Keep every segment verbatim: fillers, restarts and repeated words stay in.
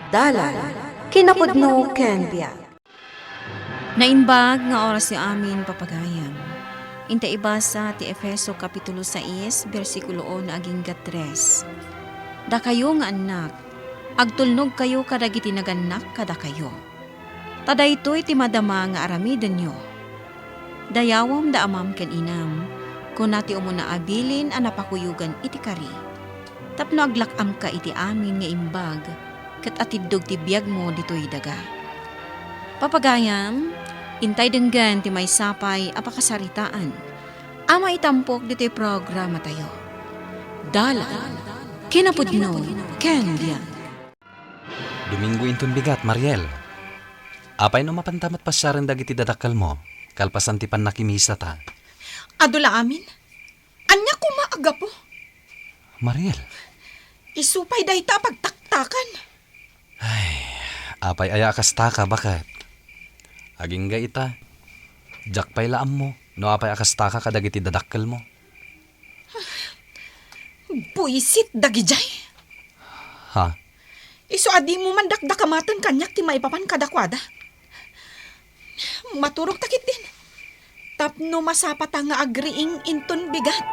Dalan, kinapudno ken biag. Naimbag nga oras ti amin, papagayam. Inta ibasa ti Efeso Kapitulo sais, bersikulo uno agingga tres. Dakayo nga annak, agtulnogkayo kadagiti nagannak kadakayo. Ta daytoy ti madama nga aramidenyo. Dayawem da amam ken inam, kuna ti umuna a bilin a napakuyogan iti kari, tapno aglak-amka iti amin nga imbag ket atiddog ti biagmo ditoy daga. Papagayam, intay denggen ti maysa pay a pakasaritaan a maitampok ditoy programatayo. Dalan, kinapudno, ken biag. Domingo inton bigat, Mariel. Apay no mapanta met pasiaren dagiti dadakkelmo, kalpasan ti pannakimisata? Adu la amin. Ania koma a gapu? Mariel. Isu pay dayta a pagtaktakan. Ay, apay aya a kastaka, baket? Agingga ita. Diak pay la ammo no apay a kastaka kadagiti dadakkelmo. Buisit dagidiay. Ha? Isu a dimo man dakdakamaten kaniak ti maipapan kadakuada. Maturogta ketdin. Tapno masapata nga agriing inton bigat.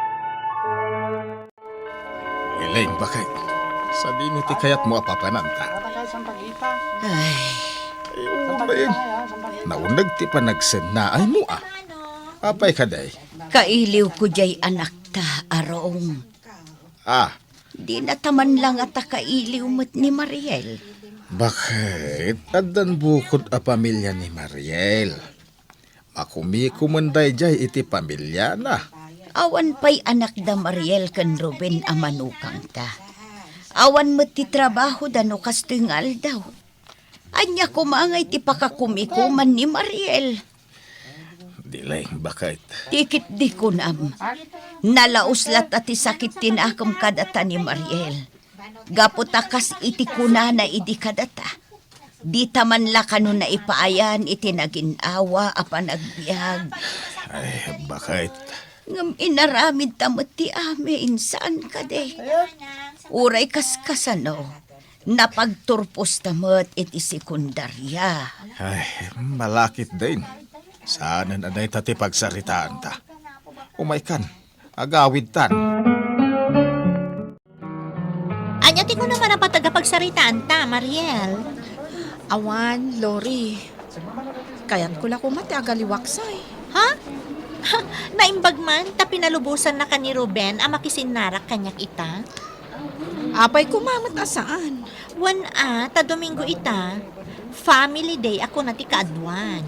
Ileng, baket. Sadino ti kayatmo a papananta? Ay. Ay, oo, Ileng. Nauneg ti panagsennaaymo, a. Apay kadi? Kailiwko diay anakta a Rong. Ah. Dinata man la ngata kailiw met ni Mariel. Baket, addan bukod a pamilia ni Mariel. Makumikomen daydiay iti pamiliana. Awan pay anakda Mariel ken Ruben a manukangta. Awan met ti trabahoda no kastoy nga aldaw. Ania koma ngay ti pakakumikoman ni Mariel? Ileng, baket. Ti ketdi kunam, nalaus latta ti sakit ti nakem kadata ni Mariel. Gapu ta kas iti kunana idi kadata, dita man la kano naipaayan iti nagin-awa a panagbiag. Ay, baket. Ngem inaramidta met ti amin, saan kadi? Uray kaskasano, napagturposta met iti sekundaria. Ay, malakitdin. Saanen a dayta ti pagsaritaanta. Umaykan, agawidtan. Ania ti kunam a napateg a pagsaritaanta, Mariel? Awan, Lori. Kayatko la koma ti agaliwaksay. Ha? Naimbag man ta pinalubosannaka ni Ruben a makisinnarak kaniak ita? Apay koma met a saan? Wen a, ta Domingo ita, family day a kuna ti kaaduan.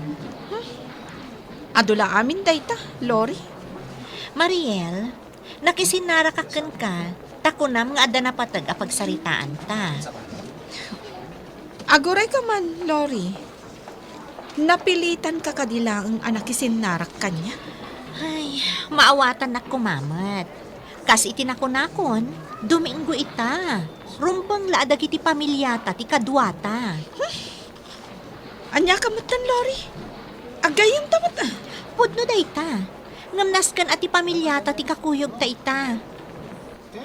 Hmm. Adu la amin dayta, Lori. Mariel, nakisinnarakak kenka, ta kunam nga adda napateg a pagsaritaanta. Agurayka man, Lori. Napilitanka kadi laeng a nakisinnarak kaniak? Ay, maawatannak koma met. Kas iti nakunakon, Domingo ita. Rumbeng la a dagiti pamiliata ti kaduata. Hmm. Ania ka metten, Lori? Agayyemta met, a? Pudno dayta. Ngem nasken a ti pamiliata ti kakuyogta ita.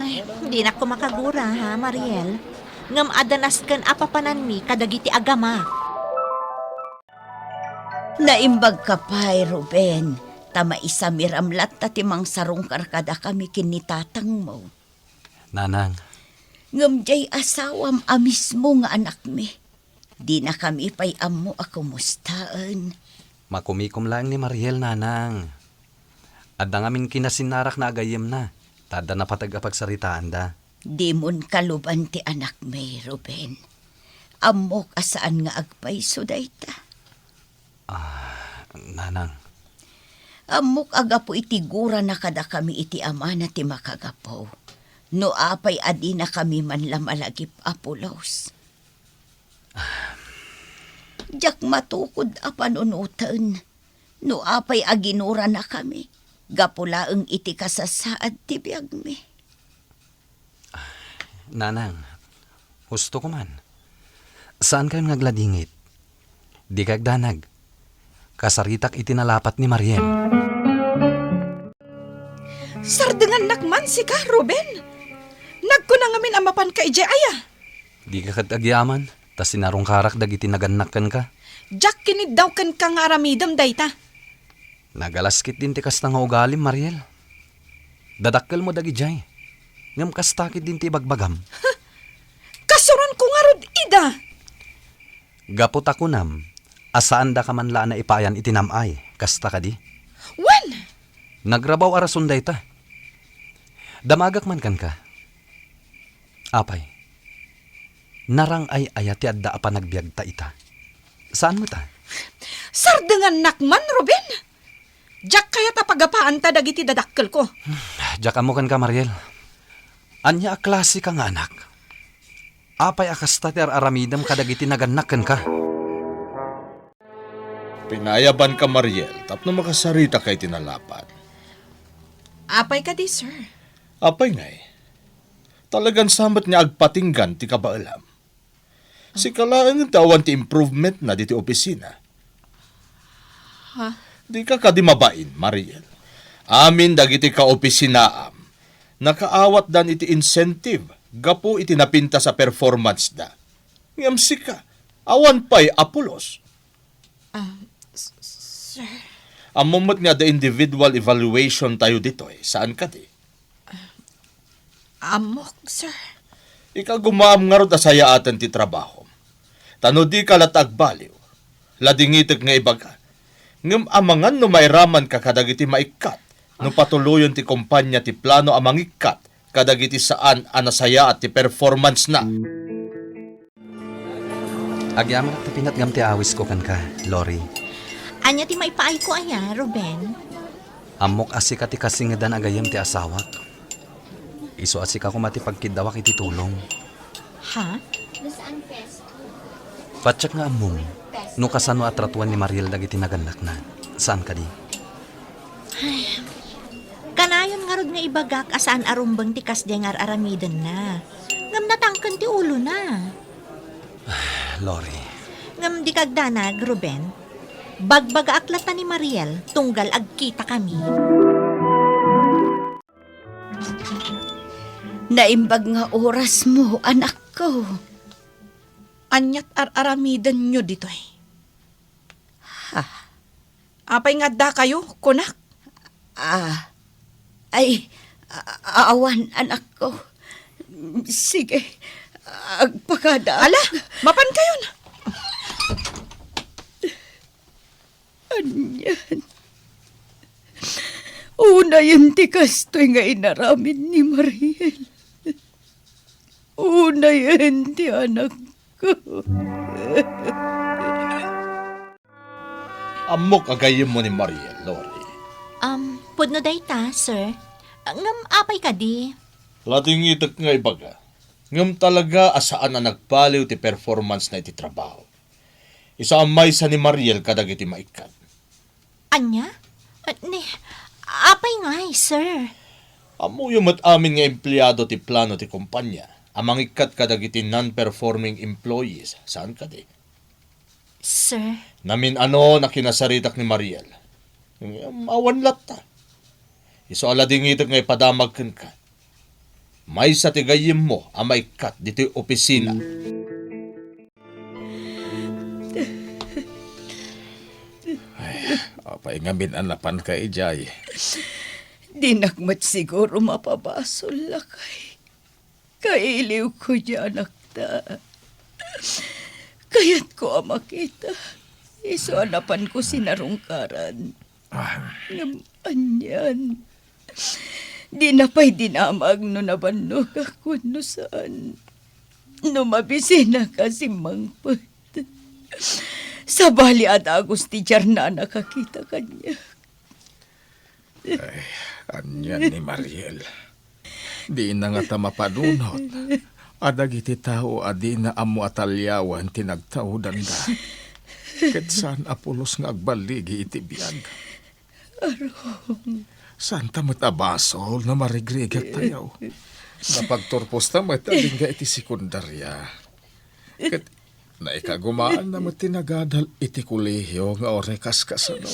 Ay, dinak koma kagura, ha, Mariel? Ngem adda nasken a papananmi kadagiti agamak. Naimbagka pay, Ruben, ta maisamiram latta ti mangsarungkar kadakami ken ni tatangmo. Nanang. Ngem diay asawam a mismo nga anakmi. Dinakami pay ammo a kumustaen. Makumikom laeng ni Mariel, Nanang. Adda ngamin kinasinnarakna a gayyemna, ta adda napateg a pagsaritaanda. Dimon kaluban ti anakmi, Ruben. Ammok a saan nga agpayso dayta. Ah, Nanang. Ammok a gapu iti gurana kadakami iti amana ti makagapu. No apay a dinakami man la malagip a pulos. Diak matukod a panunoten no apay a ginuranakami gapu laeng iti kasasaad ti biagmi. Nanang, husto ko man. Saankayon nga agladingit? Dika agdanag. Kasaritak iti nalapat ni Mariel. Sardengannak man sika, Ruben. Nagkuna ngamin a mapanka idiay aya. Dika ket agyaman. Ta sinarungkarak dagiti nagannak kenka. Diak kiniddaw kenka nga aramidem dayta. Nagalas ketdin ti kasta nga ugalim, Mariel. Dadakkelmo dagidiay. Ngem kasta ketdin ti ibagbagam. Kasuronko ngarud ida! Gapu ta kunam a saandaka man la a naipayan iti nam-ay, kasta kadi? Wen! Nagrabaw a rason dayta. Damagak man kenka. Apay, narang-ay aya ti adda a panagbiagta ita? Saan met a? Sardengannak man, Ruben! Diak kayat a pagapaanta dagiti dadakkelko. Diak ammo kenka, Mariel. Ania a klase ka nga anak? Apay a kasta ti ar-aramidem kadagiti nagannak kenka? Pinayabanka, Mariel, tapno makasarita ka iti nalapat. Apay kadi, sir? Apay ngay? Talagan sa met nga agpatinggan ti kabaelam. Sika laeng ti awan ti improvement na diti opisina. Ha? Dika kadi mabain, Mariel. Amin dagiti kaopisinaam, nakaawatdan iti incentive gapu iti napintas a performance da. Ngem sika, awan pay a pulos. Ah, s-, sir. Ammom met nga adda individual evaluation tayo ditoy, saan kadi? Ammok, sir. Ikagumaam ngarud a sayaaten ti trabahom. Ta no dika latta agbaliw, ladingitek nga ibaga. Ngem amangan no mairamanka kadagiti maikkat, no patuloyen ti kompania ti plano a mangikkat kadagiti saan a nasayaat ti performance na. Agyamanak ta pinatgam ti awisko kenka, Lori. Ania ti maipaayko aya, Ruben? Ammok a sika ti kasingedan a gayyem ti asawak. Isu a sika koma ti pagkiddawak iti tulong. Ha? Patiek nga ammom no kasano a tratuan ni Mariel dagiti nagannakna. Saan kadi? Ay, kanayon ngarud nga ibagak a saan a rumbeng ti kasdiay nga ar-aramidenna. Ngem natangken ti ulona. Lori. Ngem dika agdanag, Ruben. Bagbagaak latta ni Mariel tunggal agkitakami. Naimbag nga orasmo, anakko. Aniat ar-aramidenyo ditoy? Ha? Apay nga addakayo, kunak? Ah, ay, a-, awan, anakko. Sige, agpakada. Ala, mapan kayon. Anian? Unayen ti kastoy nga inaramid ni Mariel. Unayen ti anakko. Ammok a gayyemmo ni Mariel, Lori. Um, pudno dayta, sir. Ngem apay kadi? Ladingitek nga ibaga. Ngem talaga a saan a nagbaliw ti performance na iti trabaho. Isu a maysa ni Mariel kadagiti maikkat. Ania? Ni, apay ngay, sir? Ammoyo met amin nga empleado ti plano ti kompania a mangikkat kadagiti non-performing employees, saan kadi? Sir? Namin-ano a kinasaritak ni Mariel. Ngem awan latta. Isu a ladingitek nga ipadamag kenka. Maysa ti gayyemmo a maikkat ditoy opisina. Ay, apay ngamin a napanka idiay? Dinak met siguro mapabasol, lakay. Kailiwko diay anakta. Kayatko a makita. Isu a napanko sinarungkaran. Ah. Ngem anian? Dina pay dinamag no nabannogak wenno saan. No mabisinaka, simmangpet. Sabali a dagus ti diarna a nakakita kaniak. Ay, anian ni Mariel? Dina ngata mapanunot a dagiti tao a dina ammo a taliawen ti nagtaudanda ket saan a pulos nga agballigi iti biag. Arong. Saanta met a basol no marigrigattayo. Napagturposta met agingga iti sekundaria. Ket naikagumaanna met ti nagadal iti kolehio nga orekaskasano.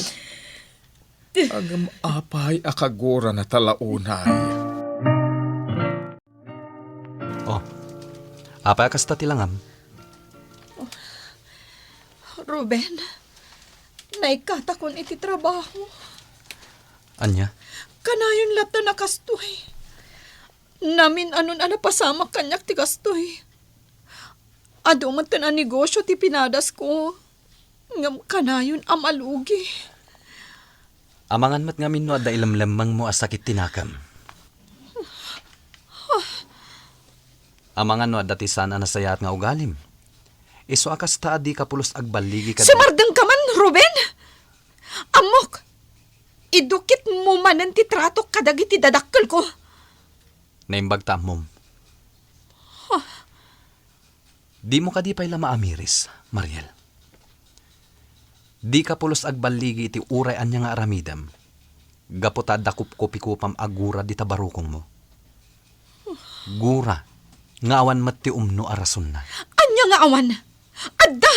Ngem apay a kagurana ta la unay? Oh, apay a kasta ti langam? Ruben, naikkatakon iti trabaho. Ania? Kanayon latta a kastoy. Namin-anon a napasamak kaniak ti kastoy. Adu met a negosio ti pinadasko. Ngem kanayon a malugi. Amangan met ngamin no adda ilemlemmengmo a sakit ti nakem. Amangan no adda ti saan a nasayaat nga ugalim. Isu a kasta a dika pulos agballigi kad- Sumardengka man, Ruben! Ammok, idukitmo manen ti tratok kadagiti dadakkelko. Naimbag ta ammom. Huh. Dimo kadi pay la maamiris, Mariel? Dika pulos agballigi iti uray ania nga aramidem, gapu ta adda kupkupikupam a gura dita barukongmo. Gura nga awan met ti umno a rasonna. Ania nga awan? Adda!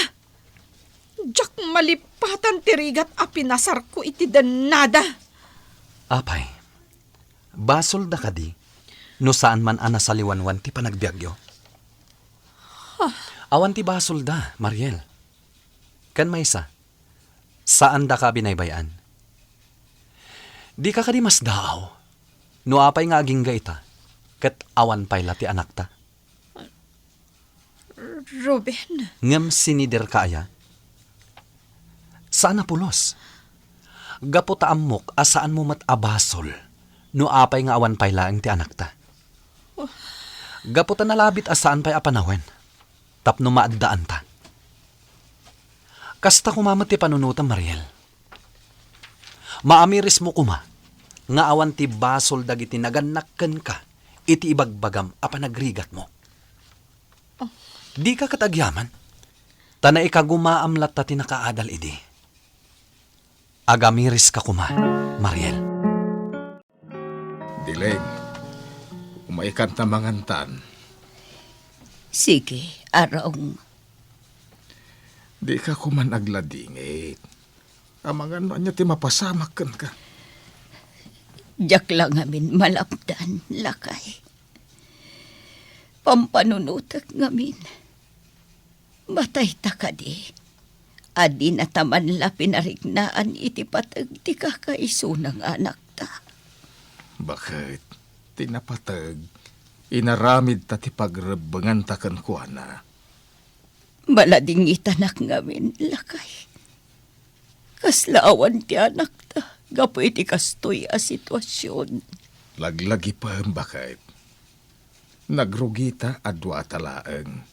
Diak malipatan ti rigat a pinasarko iti dennada. Apay, basolda kadi no saan man a nasaliwanwan ti panagbiagyo? Huh. Awan ti basolda, Mariel. Ken maysa, saandaka a binaybay-an. Dika kadi masdaaw no apay nga agingga ita ket awan pay la ti anakta? Ruben. Ngem siniderka aya? Saan a pulos. Gapu ta ammok a saanmo met a basol no apay nga awan pay laeng ti anakta. Gapu ta nalabit a saan pay a panawen tapno maaddaanta. Kasta koma met ti panunotam, Mariel. Maamirismo koma nga awan ti basol dagiti nagannak kenka iti ibagbagam a panagrigatmo. Oh. Dika ket agyaman, ta naikagumaam latta ti nakaadal idi. Agamiriska koma, Mariel. Dileng, umaykanta mangantan. Sige, Arong. Dika koman agladingit. Amangan no ania ti mapasamak kenka. Diak la ngamin malapdan, lakay. Pampanunotek ngamin. Matayta kadi a dinata man la pinarignaan iti pateg ti kakaisuna nga anakta. Baket, ti napateg, inaramidta ti pagrebbenganta kenkuana. Maladingitanak ngamin, lakay. Kasla awan ti anakta gapu iti kastoy a situasion. Laglagipem, baket. Nagrugita a duata laeng.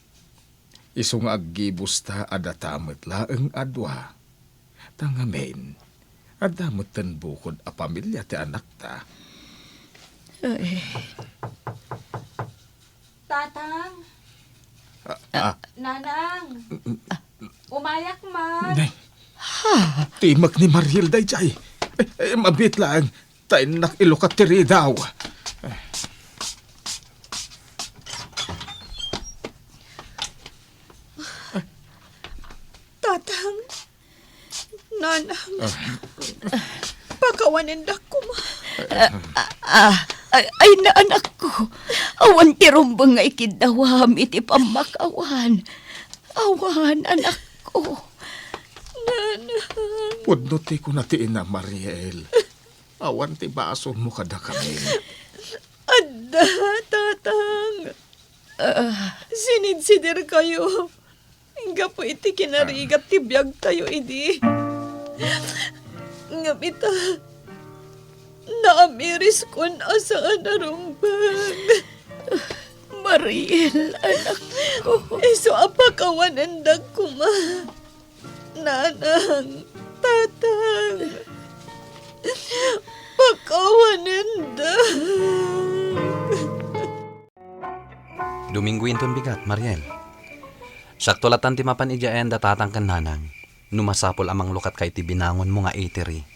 Isu nga aggibusta a data met laeng a dua. Ta ngamin, adda metten bukod a pamilia ti anakta. Ay. Tatang! Ah, ah. Nanang! Umayak man! Nay, timek ni Mariel daydiay. Eh, eh, mabiit laeng. Ta innak ilukat ti ridaw. Tatang, Nanang, pakawanendak koma. Ah, ah, ah, ay, ay, na, anakko. Awan ti rumbeng nga ikiddawam iti pammakawan. Awan, anakko. Nanang. Pudno ti kuna ti ina, Mariel. Awan ti basolmo kadakami. Adda, Tatang. Ah. Sinidsidirkayo gapu iti kinarigat ti biagtayo idi. Ngem ita, naamiriskon a saan a rumbeng. Mariel, anakko. Isu a pakawanendak koma. Nanang, Tatang, pakawanendak. Domingo inton bigat, Mariel. Siakto latan ti mapan idiay ayan da Tatang ken Nanang, no masapul a manglukatka iti binangonmo nga itiri.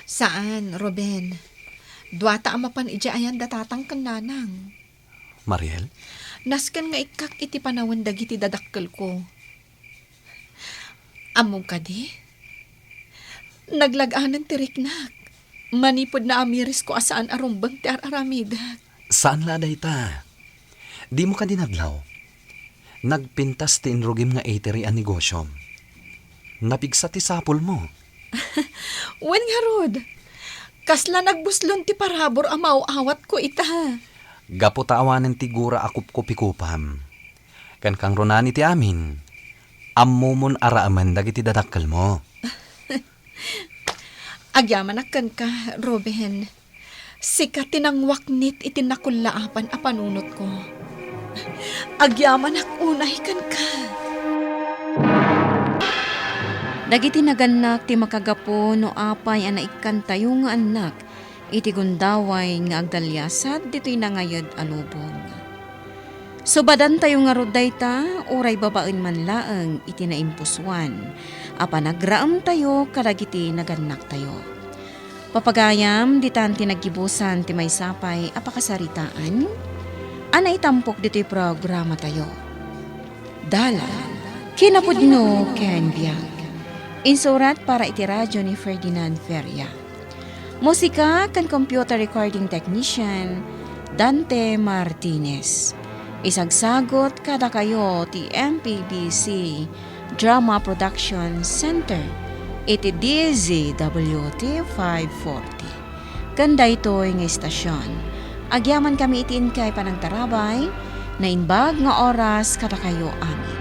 Saan, Ruben. Duata a mapan idiay ayan da Tatang ken Nanang. Mariel? Nasken nga ikkak iti panawen dagiti dadakkelko. Ammom kadi? Naglag-anen ti riknak manipud naamirisko a saan a rumbeng ti ar-aramidek. Saan la a dayta. Dimo kadi nadlaw? Nagpintas ti inrugim nga itiri a negosiom. Napigsa ti sapulmo. Wen ngarud, kasla nagbuslon ti parabur a maaw-awatko ita. Gapu ta awanen ti gura a kupkupikupam. Ken kangrunaan iti amin, ammomon a raamen dagiti dadakkelmo. Agyamanak kenka, Ruben. Sika ti nangwaknit iti nakullaapan a panunotko. Agyamanak unay kenka. Dagiti nagannak ti makagapu no apay a naikkantayo nga annak iti gundaway nga agdaliasat ditoy nangayed a lubong. Subadantayo ngarud dayta, uray babaen man laeng iti naimpusoan a panagraemtayo kadagiti nagannaktayo. Papagayam, ditan ti naggibusan ti maysa pay a pakasaritaan a naitampok ditoy programatayo. Dalan, kinapudno ken biag. Insurat para iti radyo ni Ferdinand Feria. Musika ken computer recording technician, Dante Martinez. Isagsagot kadakayo ti M P B C Drama Production Center iti D Z W T five forty. Ken daytoy nga istasion, agyamankami iti inkay panangtarabay, naimbag nga oras kadakayo amin.